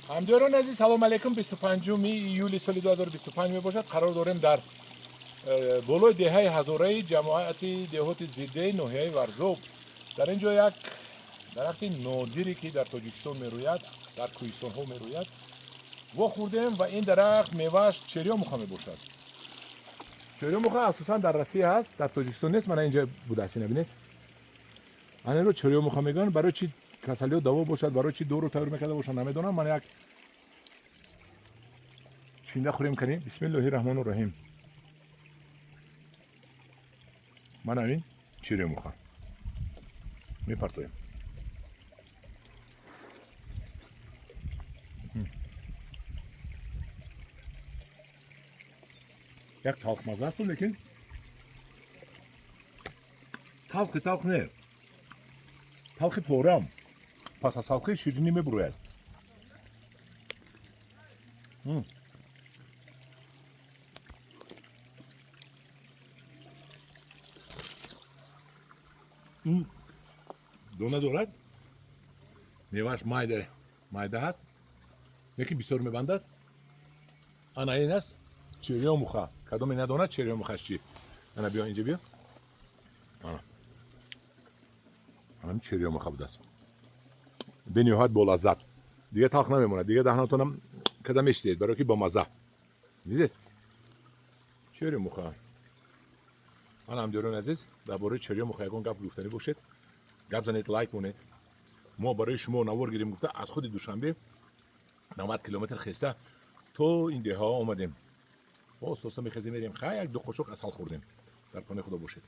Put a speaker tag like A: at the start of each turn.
A: Ҳамдиёрони азиз, салом алейкум. 25 июли соли 2025 мебошад. Қарор дорем дар болои деҳаи Ҳазораи ҷамоати деҳоти Зиддеи ноҳияи Варзоб. Дар ин ҷо як дарахти нодире, ки дар Тоҷикистон мерӯяд, дар кӯҳистонҳо мерӯяд, вохӯрдем ва ин дарахт мевааш черёмуха мебошад. Черёмуха асосан дар Россия ҳаст, дар Тоҷикистон нест. Мана инҷа будааст, ина бинед. Ана инро черёмуха мегӯянд. Барои чи касалиҳо даво бошад, барои чи дору тайёр мекарда бошад, намедонам. Мана як чинда хӯрем канем. Бисмиллоҳи раҳмону раҳим. Мана ин черёмуха мепартоем. Як талхмаза асту, лекин талхи талх не, талхи форам, пас аз талхи ширинӣ мебурояд. Дона дорад, мевааш майда майда ҳаст, лекин бисёр мебандад. Ана ин аст черёмуха. Кадоме надонад черёмухаш чи, ана биё, инҷа биё. Ана ҳамин черёмуха будааст, бениҳоят болаззат. Дига талх намемонад, дига даҳнатонам када мешидед, барое ки бомазза. Дидед, черёмуха. Ана, ҳамдиёрони азиз, дар бораи черёмуха ягон гап гуфтанӣ бошед, гап занед, лайк монед. Мо барои шумо навор гирем гуфта, аз худи Душанбе 90 километр хеста то ин деҳаҳо омадем. Оста оста мехезем, мерем. Хай, як ду қошуқ асал хӯрдем. Дар панои Худо бошед.